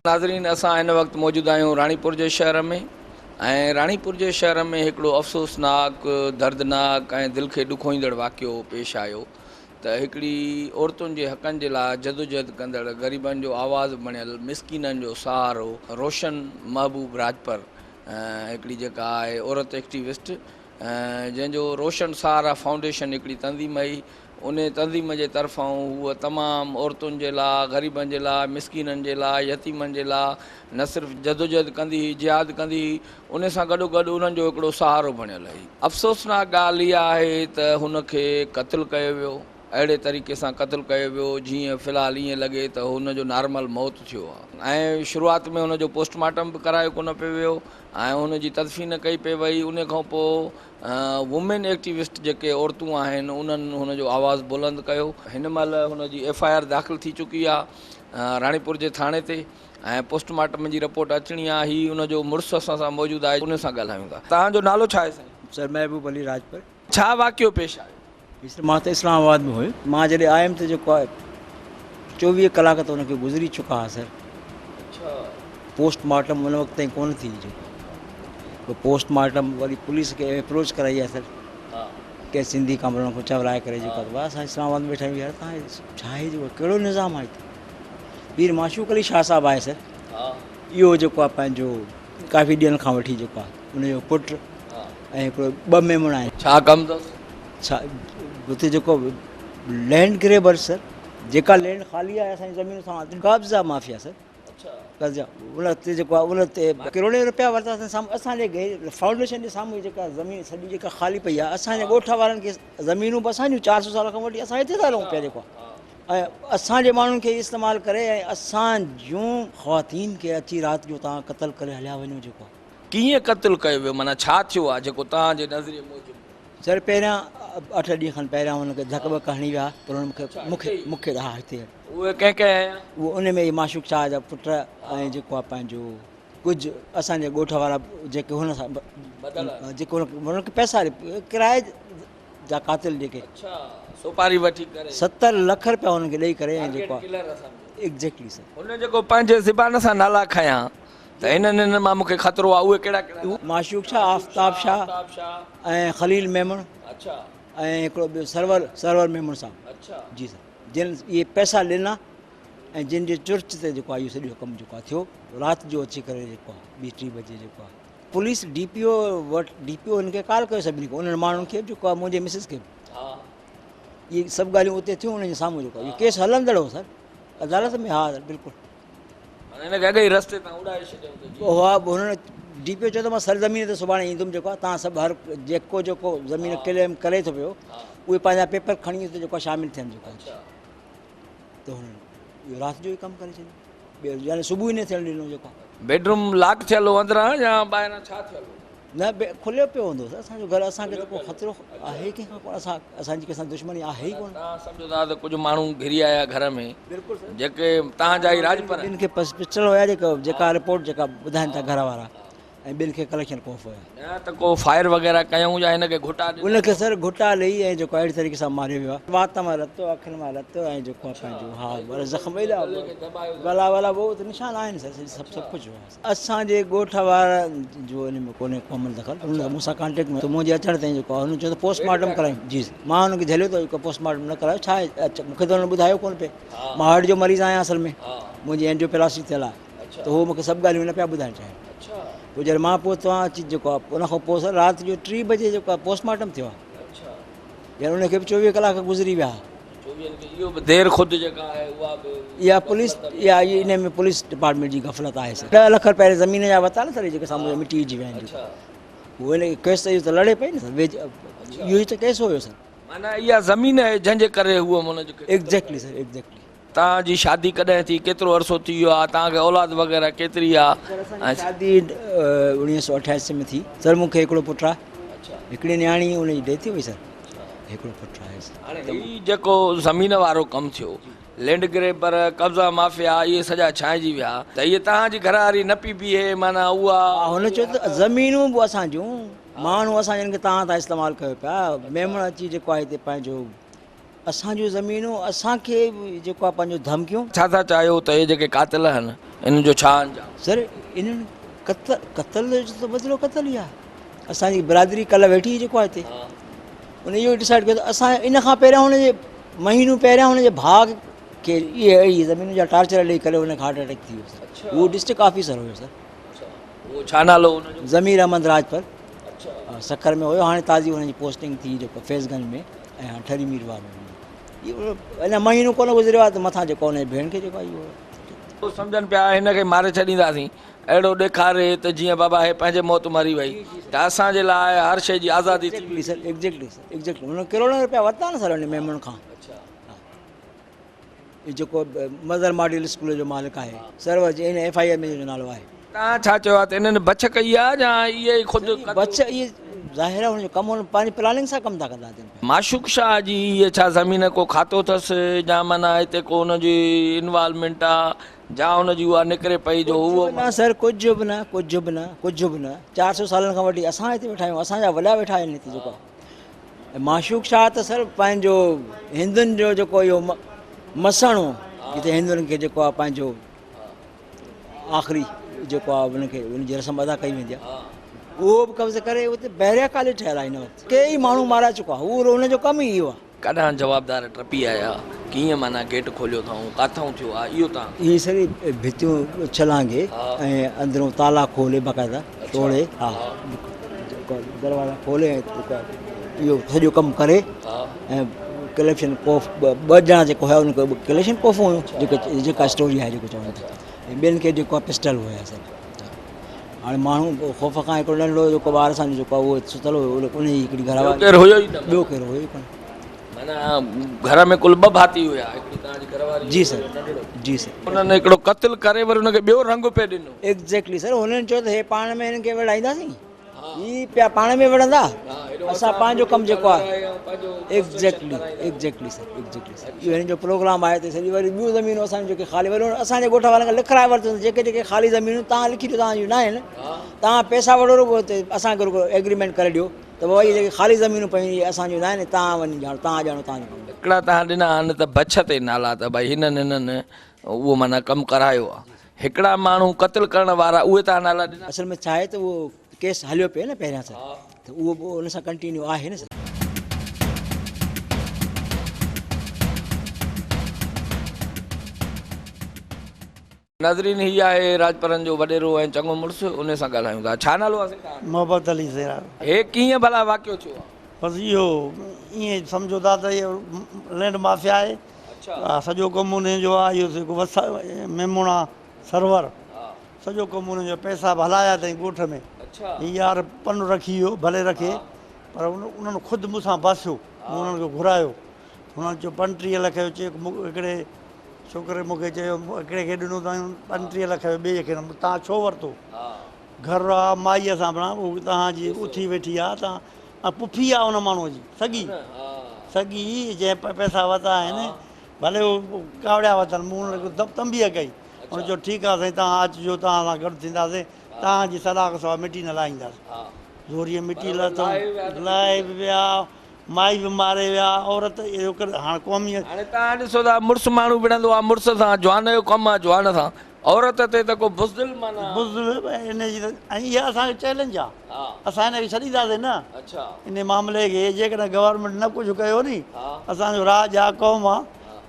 ناظرين اسان هن وقت موجود آهيون راڻيپور جي شهر ۾ ۽ راڻيپور جي شهر ۾ هڪڙو افسوسناڪ دردناڪ ۽ دل کي ڏکوئيندڙ واقعو پيش آيو ته هڪڙي عورتن جي حقن جي لاء جدوجهد ڪندڙ غريبن جو آواز بڻيل مسڪينن جو سهارو روشن محبوب راڄپر هڪڙي جيڪا آهي عورت ايڪٽيوسٽ جنهن جو روشن سهارا فائونڊيشن هڪڙي تنظيم هئي، انهي تنظيم جي طرفان هوء تمام عورتن جي لاء، غريبن جي لاء، مسڪينن جي لاء، يتيمن جي لاء نه صرف جدوجهد ڪندي هئي، جهاد ڪندي هئي، انهي سان گڏوگڏ انهن جو هڪڙو سهارو بڻيل هئي. افسوسناڪ ڳالهه اها آهي ته هن کي قتل ڪيو ويو، اهڙي طريقي سان قتل ڪيو ويو جيئن في الحال ائين لڳي ته هن جو نارمل موت ٿيو آهي ۽ شروعات ۾ هن جو پوسٽ مارٽم به ڪرايو ڪونه پيو ويو ۽ هن جي تدفين ڪئي پئي وئي ان کان پوء وومين ايڪٽيوسٽ جيڪي عورتون آهن انهن هن جو آواز بلند ڪيو. هن مهل هن جي ايف I R داخل ٿي چڪي آهي راڻيپور جي ٿاڻي تي ۽ پوسٽ مارٽم جي رپورٽ اچڻي آهي هي ان جو مڙس اسان سان موجود آهي ان سان ڳالهايون ٿا. توهان جو نالو ڇا آهي سائين؟ سر محبوب علي راڄپر. ڇا واقعو پيش آيو؟ هي سر مان ته اسلام آباد ۾ هيم مان جڏهن آيم ته جيڪو آهي 24 ڪلاڪ ته ان کي گذري چڪا هئا سر پوسٽ مارٽم ان وقت تائين ڪونه ٿي جيڪو پوسٽ مارٽم وري پوليس کي اپروچ ڪرائي آهي سر ڪنهن سنڌي ڪامران کان چورائي ڪري جيڪو آهي اسان اسلام آباد ۾ ويٺا آهيون يار تان ڇا آهي جيڪو ڪهڙو نظام آهي پير معشوق علي شاهه صاحب آهي سر اهو جيڪو آهي پنهنجو ڪافي ڏينهن کان وٺي جيڪو آهي ان جو پٽ ۽ هڪڙو ٻه ميمڻ آهن. ڇا ڪم اٿس؟ ڇا هتي جيڪو لينڊ گريبر سر جيڪا لينڊ خالي آهي اسان جي زمين سان قبضا مافيا سر قبضا ان تي جيڪو آهي ان تي ڪروڙين روپيا ورتا اٿن سامهون اسان جي فائونڊيشن جي سامهون جيڪا زمين سڄي جيڪا خالي پئي آهي اسان جي ڳوٺ وارن کي زمينون به اسان جون 400 سال کان وٺي اسان هتي ٿا رهون پيا جيڪو آهي ۽ اسان جي ماڻهن کي استعمال ڪري ۽ اسان جون خواتين کي اچي رات جو تان قتل ڪري هليا وڃو جيڪو آهي. ڪيئن قتل ڪيو ويو معنيٰ ڇا ٿيو آهي جيڪو توهان جي نظريي موجب. سر پهريان اٺ ڏينهن کن پهريان هن کي ڌڪ ٻڪ هڻي ويا پر هن مونکي مونکي مونکي ها هتي. اهي ڪنهن ڪنهن هنيا؟ اهو ان ۾ معشوق شاهه جا پٽ ۽ جيڪو آهي پنهنجو ڪجهه اسان جي ڳوٺ وارا جيڪي هن سان جيڪي هن کي پئسا ڪرائي جا قاتل جيڪي. اڇا سوپاري وٺي ڪري. 70 لک رپيا هنن کي ڏئي ڪري ۽ جيڪو آهي. ايگزيڪٽلي سر. هن جيڪو پنهنجي زبان سان نالا کنيا ته هنن هنن مان مون کي خطرو آهي اهي ڪهڙا ڪهڙا نالا؟ معشوق شاهه، آفتاب شاهه ۽ خليل ميمڻ ۽ هڪڙو ٻيو سرور سرور ميمڻ صاحب جي سر جن اهي پئسا ڏنا ۽ جن جي چرچ تي جيڪو آهي اهو سڄو ڪم جيڪو آهي ٿيو رات جو اچي ڪري جيڪو آهي ٻي ٽي بجي جيڪو آهي پوليس ڊي پي او وٽ ڊي پي او هن کي ڪال ڪيو سڀني کي انهن ماڻهن کي جيڪو آهي منهنجي مسز کي به اهي سڀ ڳالهيون اتي ٿيون انهن جي سامهون جيڪو آهي اهو ڪيس هلندڙ هو سر عدالت ۾ ها سر بلڪل معنيٰ هن کي اڳ ئي رستي تان اڏائي ڇڏيائون ته جيئن. ها هنن ڊي پي او چيو ته مان سرزمين تي سڀاڻي ايندم جيڪو آهي توهان سڀ هر جيڪو جيڪو زمين ڪليم ڪري ٿو پيو اهي پنهنجا پيپر کڻي اتي جيڪو آهي شامل ٿين جيڪو آهي ته هنن اهو رات جو ئي ڪم ڪري ڇڏيو ٻيو يعني صبح ئي نه ٿيڻ ڏنو جيڪو آهي. بيڊروم لاڪ ٿيل هو اندران يا ٻاهران ڇا ٿيل هو؟ نه کليو پيو هوندو هوس اسان جو گهر اسان کي ته ڪو خطرو آهي ئي ڪنهن کان ڪونه اسان اسان جي ڪنهن سان دشمني آهي ئي ڪونه. توهان سمجهو ٿا ته ڪجهه ماڻهو گهري آيا گهر ۾ جيڪي توهان جا ئي راڄپر آهن. ٻن کي پسٽل هيا جيڪا جيڪا رپورٽ جيڪا ٻڌائن ٿا گهر وارا ۽ ٻن کي ڪليڪشن ڪوف هيا. نه ته ڪو فائر وغيره ڪيائون يا هن کي گهٽا ڏنا. ان کي سر گهٽا ڏئي ۽ جيڪو اهڙي طريقي سان ماريو ويو آهي. وات مان رت اکين مان رت ۽ جيڪو آهي پنهنجو ها پر زخم ايڏا گلا ولا بهت نشان آهن سر سڀ سڀ ڪجهه آهي. اسان جي ڳوٺ وارن جو ان ۾ ڪونهي ڪو عمل دخل انهن مون سان ڪانٽيڪٽ ۾ ته منهنجي اچڻ تائين جيڪو آهي هنن چيو ته پوسٽ مارٽم ڪرايون جي مان هن کي جهليو ته پوسٽ مارٽم نه ڪرايو ڇا آهي مون کي ته هنن ٻڌايو ڪونه پئي مان هارٽ جو مريض آهيان اصل ۾ منهنجي اينجيو پلاسٽي ٿيل آهي ته هو مون کي سڀ ڳالهيون نه پيا ٻڌائڻ چاهين پوء جڏهن مان پهتو آهيان اچي جيڪو آهي ان کان پوء سر رات جو 3 بجي جيڪو آهي پوسٽ مارٽم ٿيو آهي يعني ان کي به 24 ڪلاڪ گذري ويا. چوويهن کي اهو به دير خود جيڪا آهي اها به اها پوليس اها ان ۾ پوليس ڊپارٽمينٽ جي غفلت آهي سر. 10 لک رپيا زمين جا ورتا نه سر جيڪي سامهون مٽي وجهي ويا آهن جيڪو هو ان ڪيس ته اهو ته لڙي پئي نه سر ويج اهو ئي ته ڪيس هيو سر. معنيٰ اها زمين آهي جنهن جي ڪري هو ان کي ايگزيڪٽلي سر ايگزيڪٽلي. توهان جي شادي ڪڏهن ٿي ڪيترو عرصو ٿي ويو آهي توهان کي اولاد وغيره ڪيتري آهي. سر اسان جي شادي 1988 ۾ ٿي سر مون کي هڪڙو پٽ آهي هڪڙي نياڻي ان جي ڊيٿ ٿي وئي سر هڪڙو پٽ آهي سر. هاڻي هي جيڪو زمين وارو ڪم ٿيو لينڊ گريبر قبضا مافيا اهي سڄا ڇانئجي ويا ته هيء توهان جي گهر واري نه پئي بيهي معنيٰ اها. هن چيو ته زمينون به اسان جون ماڻهو اسان جن کي توهان تان استعمال ڪيو پيا ميمڻ اچي جيڪو آهي هتي پنهنجو اسان جون زمينون اسان کي جيڪو آهي پنهنجو ڌمڪيون. ڇا ٿا چاهيو ته اهي جيڪي قاتل آهن انهن جو ڇا انجام؟ سر انهن قتل قتل جو ته بدلو قتل ئي آهي. اسان جي برادري ڪلهه ويٺي هئي جيڪو آهي هتي ان اهو ڊسائيڊ ڪيو ته اسان ان کان پهريان هن جي مهينو پهريان هن جي ڀاء کي اهي اهڙي زمين جا ٽارچر ڏئي ڪري هن کي هارٽ اٽيڪ ٿي ويو سر. هو ڊسٽرڪٽ آفيسر هيو سر. اهو ڇا نالو هو ان جو؟ ضمير احمد راڄپر سکر ۾ هيو هاڻي تازي هن جي پوسٽنگ ٿي جيڪو فيض گنج ۾ ۽ هاڻي ٺري ميرواهه ۾ هوندو. اڃا مهينو ڪونه گذريو آهي ته مٿان جيڪو هن جي ڀيڻ کي جيڪو آهي اهو. سمجهن پيا هن کي ماري ڇڏينداسين اهڙو ڏيکاري ته جيئن بابا هي پنهنجي موت مري وئي ته اسان جي لاء هر شيء جي آزادي ٿي وئي. سر ايگزيڪٽلي سر ايگزيڪٽلي هن ڪروڙين روپيا ورتا نه سر هن ميمڻ کان. هي جيڪو مظهر ماڊل اسڪول جو مالڪ آهي سرور جي ان ايف I R ۾ جو نالو آهي. توهان ڇا چيو آهي ته انهن بڇ ڪئي آهي يا اهي ئي خود سائين بڇ اهي ظاهر آهي هن جو ڪم هن پنهنجي پلاننگ سان ڪم ٿا ڪندا اچن پيا. معشوق شاهه جي هيء ڇا زمين ڪو کاتو اٿس يا معنيٰ هتي ڪو هن جي انوالومينٽ آ جا هن جي اها نڪري پئي جو ڪجهه به نه سر ڪجهه به نه ڪجهه به نه ڪجهه به نه 400 سالن کان وٺي اسان هتي ويٺا آهيون اسان جا وڏا ويٺا آهن هتي جيڪو ۽ معشوق شاهه ته سر پنهنجو هندن جو جيڪو اهو مسڻ هو جتي هندن کي جيڪو آهي پنهنجو آخري جيڪو آهي ان کي ان جي رسم ادا ڪئي ويندي آهي اهو به قبض ڪري اتي بحريا ڪاليج ٺهيل آهي هن وقت ڪيئي ماڻهو مارائي چڪا هو ان جو ڪم ئي اهو آهي. ڪڏهن جوابدار ٽپي آيا، ڪيئن معنيٰ گيٽ کوليو اٿائون، ڪاٿئون ٿيو آ، اهو تان. هي سڄي ڀتيون ڇلانگي ۽ اندرون تالا کولي باقاعده ٽوڙي ها دروازا کولي ۽ اهو سڄو ڪم ڪري ۽ ڪليڪشن ڪوف ٻه ڄڻا جيڪو هيا ان کي ڪليڪشن ڪوف هيون جيڪي جيڪا اسٽوري آهي جيڪو چون ٿا ۽ ٻين کي جيڪو پسٽل هيا سڀ هاڻي ماڻهو خوف کان هڪڙو ننڍڙو جيڪو ٻار اسان جو جيڪو آهي اهو ستل هيو ان جي هڪڙي گهر واري ڪير هيو ئي نه ٻيو ڪير هيو ئي ڪونه معنيٰ گهر ۾ ڪل ٻه ڀاتي هيا هڪڙي توهان جي گهر واري جي سر جي سر انهن هڪڙو قتل ڪري وري ان کي ٻيو رنگ پئي ڏنو. ايگزيڪٽلي سر هنن چيو ته هي پاڻ ۾ هنن کي وڙهائينداسين هي پيا پاڻ ۾ وڙهندا اسان پنهنجو ڪم جيڪو آهي ايگزيڪٽلي ايگزيڪٽلي سر ايگزيڪٽلي سر اهو هنن جو پروگرام آهي ته سڄي وري ٻيون زمينون اسان جون جيڪي خالي وري اسان جي ڳوٺ وارن کان لکرائي ورتو جيڪي جيڪي خالي زمينون تان لکي ڏيو تان جون نه آهن تان پئسا وٺو رڳو اسان کي رڳو ايگريمينٽ ڪري ڏيو ته بابا اهي جيڪي خالي زمينون پيون اهي اسان جون نه آهن تان وڃي ڄاڻو تان ڄاڻو تان جو ڪم. هڪڙا تان ڏنا آهن ته بڇ تي نالا ته ڀائي هنن هنن اهو معنيٰ ڪم ڪرايو آهي هڪڙا ماڻهو قتل ڪرڻ وارا اهي تان نالا ڏنا. اصل ۾ ڇا آهي ته اهو ڪيس هليو پئي نه پهريان سان ته اهو به ان سان ڪنٽينيو آهي نه سر. ناظرين هي آهي راڄپرن جو وڏيرو ۽ چڱو مڙس انهي سان ڳالهايون ٿا ڇا نالو آهي سائين توهان جو؟ محبت علي سيراڻ. هي ڪيئن ڀلا واقعو ٿيو آهي؟ بس اهو ائين سمجهو ٿا ته اهو لينڊ مافيا آهي سڄو ڪم انهي جو آهي اهو جيڪو وسا ميمڻ آهي سرور سڄو ڪم انهي جو پئسا به هلايا اٿئي ڳوٺ ۾ هي يار پن رکي ويو ڀلي رکي پر انهن خود مون سان باسيو مون انهن کي گهرايو هنن چيو 35 لک جو چيڪ هڪڙي ڇوڪري مون کي چيو هڪڙي کي ڏنو اٿائين 35 لک جو ٻئي کي ڏنو تان ڇو ورتو گهر آ مائيء سان بنا هو تهان جي اٿي ويٺي آ تان پڦي آ ان ماڻهوء جي سڳي سڳي جنهن پئسا ورتا آهن ڀلي هو ڪاوڙيا وتن مون هن کي تنبيهه ڪئي هن چيو ٺيڪ آ سائين تهان اچجو تهان سان گڏ ٿينداسين تهان جي صلاح کان سواء مٽي نه لاهينداسين زوريء مٽي لاٿئون لاهي به ويا مائي به ماري ويا عورت اهو ڪر هاڻ قومي. هاڻي توهان ڏسو ته مڙس ماڻهو وڙهندو آهي مڙس سان جوان جو ڪم آهي جوان سان عورت تي ته ڪو بزدل معنيٰ. بزدل ان جي ته ۽ اها اسان کي چئلينج آهي اسان ان کي ڇڏينداسين نه ان معاملي کي جيڪڏهن گورنمينٽ نه ڪجهه ڪيو ني اسان جو راڄ آهي قوم آهي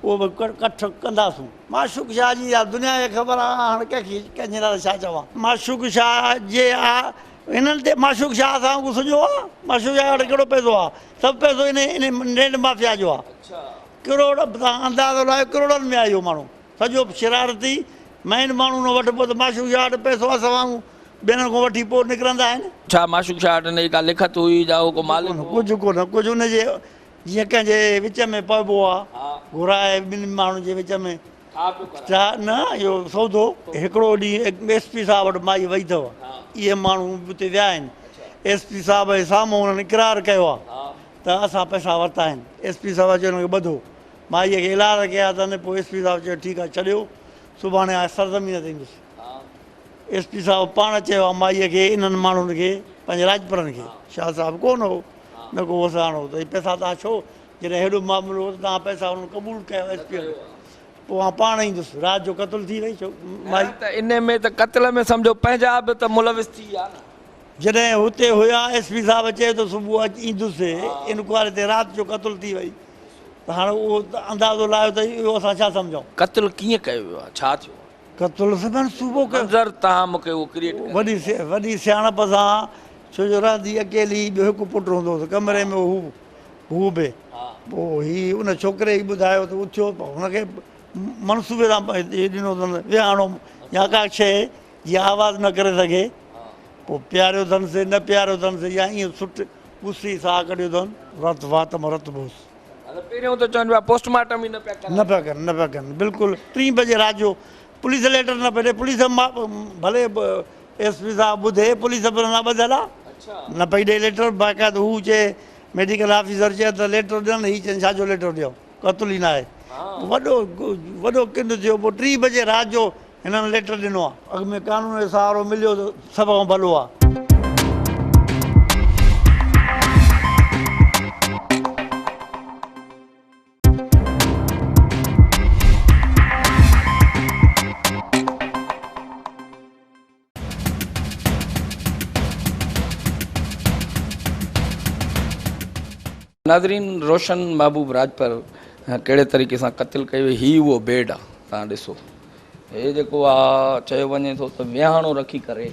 اهو به ڪٺ ڪنداسون. معشوق شاهه جي اها دنيا کي خبر آهي هاڻ ڪنهن کي ڪنهن جي لاء ڇا چوان. معشوق شاهه جي آ هنن تي معشوق شاهه سان ڪو سڄو آ؟ معشوق شاهه وٽ ڪهڙو پئسو آ؟ سڀ پئسو انهي لينڊ مافيا جو آ. ڪروڙ تان اندازو لايو ڪروڙن ۾ آ اهو ماڻهو سڄو شرارتي مين ماڻهو نه وٺبو ته معشوق شاهه وٽ پئسو آ سوانگو ٻين کان وٺي پوء نڪرندا آهن. ڇا معشوق شاهه وٽ ان جي ڪا لکت هئي جا هو ڪو مالڪ هو؟ ڪجهه ڪونه ڪجهه ان جي جيئن ڪنهن جي وچ ۾ پئبو آ گهرائي ٻن ماڻهن جي وچ ۾ ڇا نه اهو سودو. هڪڙو ڏينهن ايس پي صاحب وٽ مائي وئي اٿو. اهي ماڻهو به اتي ويا آهن. ايس پي صاحب جي سامهون انهن اقرار ڪيو آهي ته اسان پئسا ورتا آهن. ايس پي صاحب اچي انهن کي ٻڌو. مائيء کي ايلاز ڪيا اٿن. پوء ايس پي صاحب چيو ٺيڪ آهي ڇڏيو. سڀاڻي آء سرزمين تي ايندس. ايس پي صاحب پاڻ چيو آهي مائيء کي انهن ماڻهن کي پنهنجي راڄپرن کي شاهه صاحب ڪونه هو نه ڪو وساڻو هو ته هي پئسا توهان ڇو جڏهن هيڏو معاملو هو ته توهان پئسا انهن قبول ڪيا ايس پي وٽ. پوء آئون پاڻ ايندس. رات جو قتل ٿي وئي ڇو مائي. نه ته انهي ۾ ته قتل ۾ سمجهو پنهنجا به ته ملوث ٿي ويا نه. جڏهن هتي هيا ايس پي صاحب چيو ته صبح اچ ايندس انڪوائري تي رات جو قتل ٿي وئي ته هاڻ اهو اندازو لايو ته اهو اسان ڇا سمجهون. قتل ڪيئن ڪيو ويو آهي ڇا ٿيو آهي. قتل منصوبو ڪيو. منظر تهان مون کي اهو ڪريئيٽ ڪري. وڏي وڏي سياڻپ سان ڇو جو رهندي اڪيلي ٻيو هڪ پٽ هوندو هوس ڪمري ۾ هو هو به پوء هي ان ڇوڪري ئي ٻڌايو ته اٿيو هن کي منصوبي سان ڏنو اٿن ويهاڻو يا ڪا شيء جيئن آواز نه ڪري سگهي پوء پياريو اٿنس نه پياريو اٿنس يا ائين سٽ ٻسي ساهه ڪڍيو اٿن. رت وات مان رت به هوس. پهريون ته چون پيا پوسٽ مارٽم ئي نه پيا ڪرائين. نه پيا ڪن نه پيا ڪن بلڪل ٽين بجي رات جو پوليس ليٽر نه پئي ڏي پوليس ڀلي ايس پي صاحب ٻڌي پوليس به نه ٻڌل آ نه پئي ڏي ليٽر باقاعده هو چئي ميڊيڪل آفيسر چئي ته ليٽر ڏين هي چين ڇا جو ليٽر ڏيون قتل ئي ناهي وڏو وڏو ڪنڊ ٿيو پوء ٽين بجي رات جو هنن ليٽر ڏنو آ. اڳ ۾ قانون جو سهارو مليو ته سڀ کان ڀلو آ. ناظرين روشن محبوب راڄپر ڪهڙي طريقي سان قتل ڪيو ويو هي اهو بيڊ آ توهان ڏسو هي جيڪو آ چيو وڃي ٿو ته ويهاڻو رکي ڪري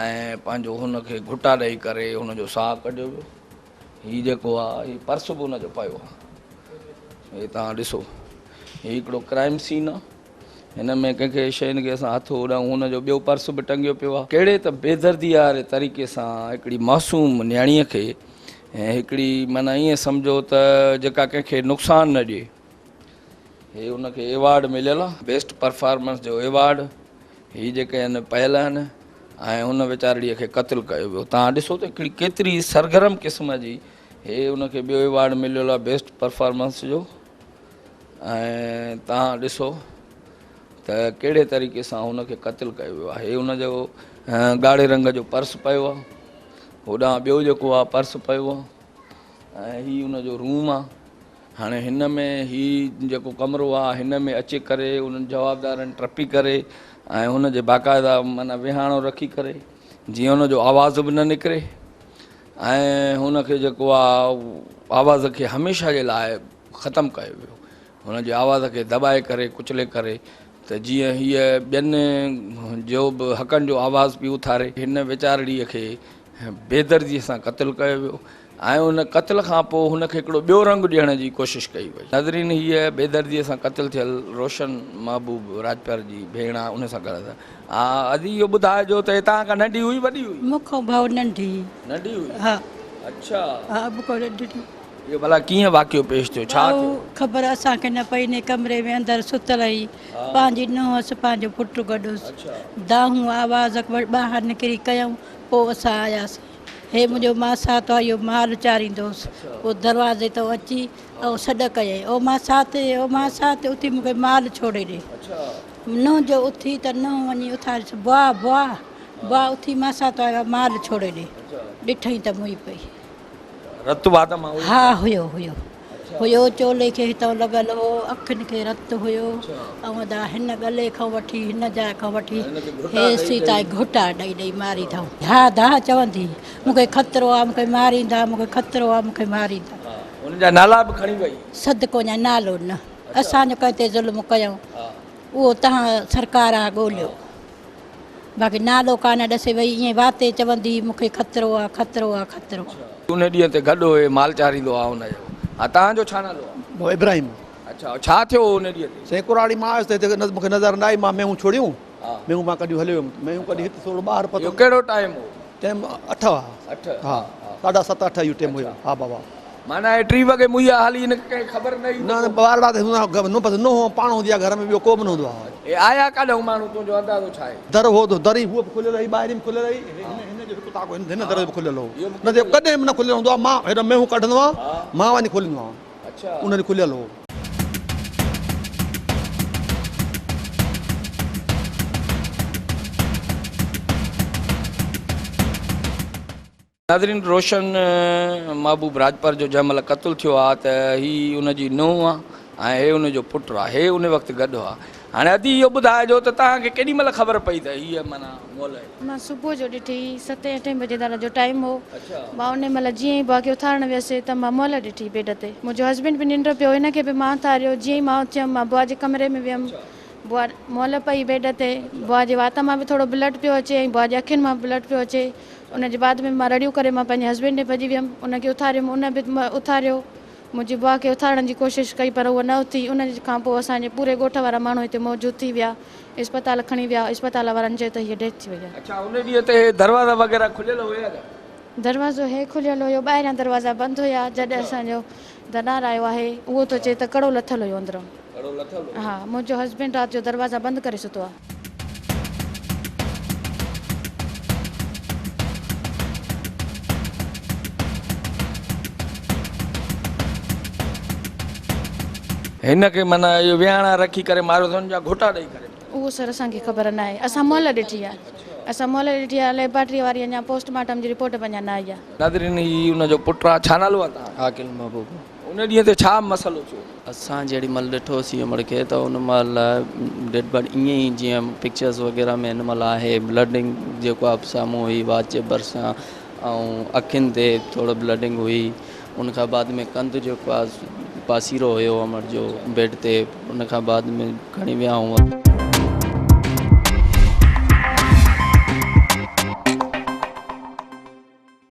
۽ پنهنجو هن کي گهٽا ڏئي ڪري هن جو ساهه ڪڍيو ويو هي جيڪو آ هي پرس به هن جو پيو آ هي توهان ڏسو هي هڪڙو ڪرائم سين آ هن ۾ ڪنهن کي شين کي اسان هٿ اڏائون هن جو ٻيو پرس به ٽنگيو پيو آهي. ڪهڙي ته بيدردي واري طريقي سان هڪڙي معصوم نياڻيء کي ۽ هڪڙي معنيٰ ائين سمجهو ته جيڪا ڪنهن کي نقصان نه ڏئي. هي ان کي ايوارڊ مليل آهي. بيسٽ پرفارمنس جو ايوارڊ هي جيڪي آهن پيل آهن ۽ ان ويچارڙيء کي قتل ڪيو ويو. توهان ڏسو ته هڪڙي ڪيتري سرگرم قسم جي هي ان کي ٻيو ايوارڊ مليل آهي بيسٽ پرفارمنس جو. ۽ توهان ڏسو ته ڪهڙي طريقي سان هن کي قتل ڪيو ويو آهي. هن جو ڳاڙهي رنگ جو پرس پيو آهي، هوڏانهن ٻيو جيڪو آهي پرس پيو آهي ۽ هي ان جو روم آهي. هاڻي هن ۾ هي جيڪو ڪمرو آهي هن ۾ اچي ڪري انهن جوابدارن ٽپي ڪري ۽ هن جي باقاعده معنيٰ ويهاڻو رکي ڪري جيئن هن جو آواز به نه نڪري ۽ هن کي جيڪو آهي آواز کي هميشه جي لاء ختم ڪيو ويو. هن جي آواز کي دٻائي ڪري ڪچلي ڪري ته جيئن هيء ٻين جو به حقن جو آواز پئي اٿاري. هن ويچارڙيء کي بيدرديء سان قتل ڪيو ويو ۽ ان قتل کان پوء هن کي هڪڙو ٻيو رنگ ڏيڻ جي ڪوشش ڪئي وئي. ناظرين هيء بيدرديء سان قتل ٿيل روشن محبوب راڄپر جي ڀيڻ آهي ان سان ڳالهائي ٿا. ها ادي اهو ٻڌائجو ته هي توهان کان ننڍي هئي وڏي هئي؟ مون کان ڀائو ننڍي هئي. ننڍي هئي؟ ها. اڇا. ها مون کان ننڍي هئي. اهو ڀلا ڪيئن واقعو پيش ٿيو؟ ڇا ٿيو؟ خبر اسان کي نه پئي. انهي ڪمري ۾ اندر ستل هئي. پنهنجي نونهن هئس، پنهنجو پٽ گڏ هوس. دانهون آواز ٻاهر نڪري ڪيائون، پوء اسان آياسين. هي منهنجو ماساتو آهي، اهو مال چاريندو هوس. پوء دروازي تان اچي ۽ سڏ ڪيائين، او ماسات، او ماسات، اٿي مون کي مال ڇوڙي ڏي. نونهن جو اٿي ته نونهن وڃي اٿاريس، بوا، بوا، بوا، اٿي ماساتو آيو آهي، مال ڇوڙي ڏي. ڏٺائين ته موئي پئي. رت وات مان هيو؟ ها هيو هيو هيو چولي کي هتان لڳل هو اکين کي رت هيو ۽ ادا هن ڳلي کان وٺي هن جاء کان وٺي هيسي تائين گهٽا ڏئي ڏئي ماري اٿائون ها دانهن چوندي مون کي خطرو آ مون کي ماريندا مون کي خطرو آ مون کي ماريندا. انهن جا نالا به کڻي وئي؟ صدقو وڃان نالو نه اسان جو ڪنهن تي ظلم ڪيائون اهو تهان سرڪار آ ڳوليو. باقي نالو ڪانه ڏسي وئي ائين واتي چوندي هئي مون کي خطرو آ خطرو آ خطرو آ. ان ڏينهن تي گڏ هو مال چاريندو آ ان جو. ها توهان جو ڇا نالو آ؟ بابا ابراهيم. اڇا ڇا ٿيو هو ان ڏينهن تي؟ سائين ڪراڙي مان آيس ته هتي مون کي نظر نه آئي مان مينهون ڇوڙيون مينهون مان ڪڍيون هليو ويم مينهون ڪڍي هت ٿورو ٻاهر پتو. اهو ڪهڙو ٽائيم هو؟ ٽائيم اٺ هئا. اٺ؟ ها ساڍا ست اٺ اهو ٽائيم هيو ها بابا. معنيٰ هي ٽي وڳي مئي آ هالي هن کي ڪنهن کي خبر نه هئي. نه نه ٻارڙا ته هوندا نو بس نونهن پاڻ هوندي آ گهر ۾ ٻيو ڪو به نه هوندو آ. هي آيا ڪاڏهون ماڻهو تنهنجو اندازو ڇا آهي؟ در هو ته در ئي هو به کليل هئي ٻاهرين به کليل هئي هن هن جو هڪ طاق هن در جو به کليل هو نه ته ڪڏهن به نه کليل هوندو آ مان هيڏانهن مينهون ڪڍندو آهيان مان وڃي کوليندو آهيان ان ڏينهن کليل هو. ناظرين روشن محبوب راڄپر جو جنهن مهل قتل ٿيو آ ته هي ان جي نونهن آ ۽ هي ان جو پٽ آ. هي ان وقت گڏ هئا. هاڻي ادي اهو ٻڌائجو ته توهان کي ڪيڏي مهل خبر پئي ته هيء معنيٰ مئل آهي؟ مان صبح جو ڏٺي ستين اٺين بجي دادا جو ٽائيم هو. مان انهي مهل جيئن ئي بوا کي اٿارڻ ويس ته مان مئل ڏٺي بيڊ تي. منهنجو هسبينڊ به ننڊ پيو هن کي به مان اٿاريو. جيئن ئي مان اٿيم مان بوا جي ڪمري ۾ ويم. بوا مئل پئي بيڊ تي. بوا جي وات مان به ٿورو بلڊ پيو اچي ۽ بوا جي اکين مان به بلڊ پيو اچي. ان جي بعد ۾ مان رڙيون ڪري مان پنهنجي هسبينڊ ڏي ڀڄي ويم. ان کي اٿاريم ان به اٿاريو. منهنجي بوا کي اٿارڻ جي ڪوشش ڪئي پر هوء نه اٿي. ان کان پوء اسان جي پوري ڳوٺ وارا ماڻهو هتي موجود ٿي ويا. اسپتال کڻي ويا. اسپتال وارن چيو ته هيء ڊيٿ ٿي وئي آهي. اڇا ان ڏينهن تي هي دروازا وغيره کليل هيا ڇا؟ دروازو هي کليل هيو، ٻاهريان دروازا بند هيا. جڏهن اسان جو ڌنار آيو آهي اهو ٿو چئي ته ڪڙو لٿل هيو اندران. ڪڙو لٿل هيو؟ ها، منهنجو هسبينڊ رات جو دروازا بند ڪري ستو آهي. هن کي معنيٰ اهو ويهاڻا رکي ڪري ماريو اٿن يا گهوٽا ڏئي ڪري؟ اهو سر اسان کي خبر ناهي. اسان مئل ڏٺي آهي. اسان مئل ڏٺي آهي. ليبارٽري واري اڃا پوسٽ مارٽم جي رپورٽ به اڃا نه آئي آهي. ناظرين هي ان جو پٽ آهي. ڇا نالو آهي توهان جو؟ عاقل محبوب. ان ڏينهن تي ڇا مسئلو ٿيو؟ اسان جيڏي مھل ڏٺوسين امڙ کي ته ان مھل ڊيڊ باڊي ائين ئي جيئن پڪچرز وغيره ۾ ان مھل آھي بلڊنگ جيڪو آ سامھون ھئي وات جي ڀرسان ۽ اکين تي ٿورو بلڊنگ ھئي ان کان بعد ۾ ڪنڌ جيڪو آ پاسيرو ھيو امڙ جو بيڊ تي ان کان بعد ۾ کڻي ويا ھئا.